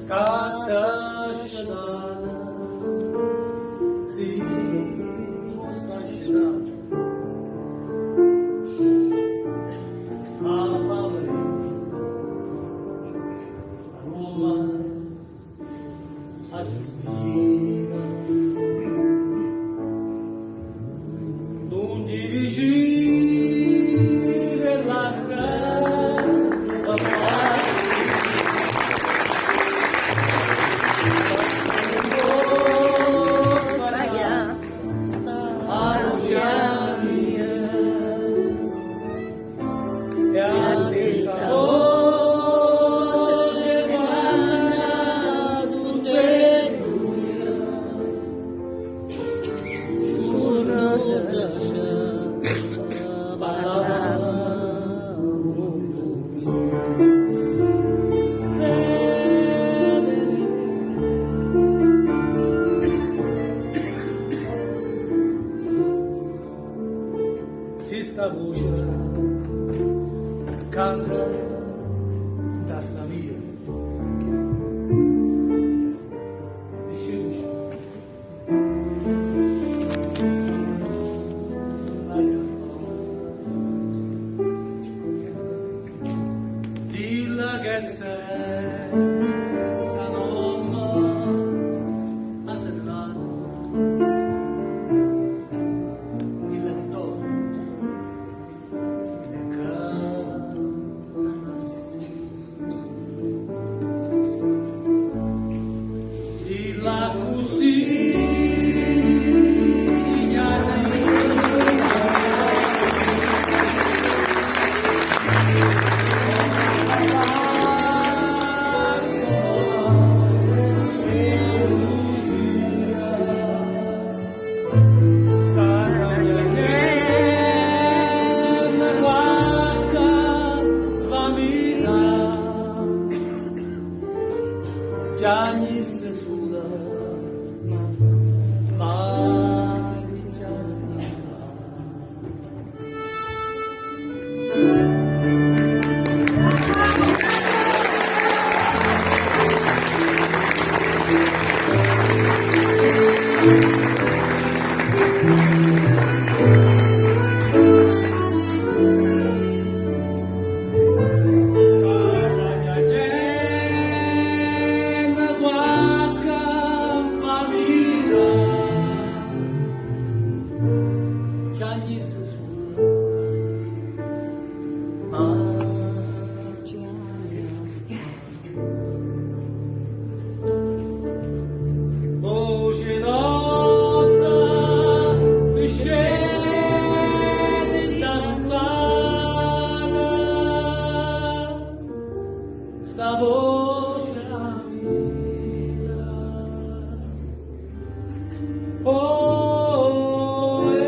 Statte scetata, si vuò sta scetata, a fa vedè a Roma a sfuggita. Nun ghi vicino 'e lastre papà. 'A voce mia è 'a stessa voce 'e quanno tutt' 'e duje scurnuso ce parlavamo dint' 'o Si sta voce canta 'int'a sta via. Dilla che senza nomme 'a se ne va. Dilla che torna e che sarrà sicuro. Dilla accussì. Starrà chiagnenno quacche 'nfamità. Chiagnisse sulo, ma che chiagne a fa? Starrà chiagnenno quacche 'nfamità. Chiagnisse sulo, ma Voce 'e notte, me sceta 'int' 'a nuttata, 'sta voce d' 'a vita. Oh, eh.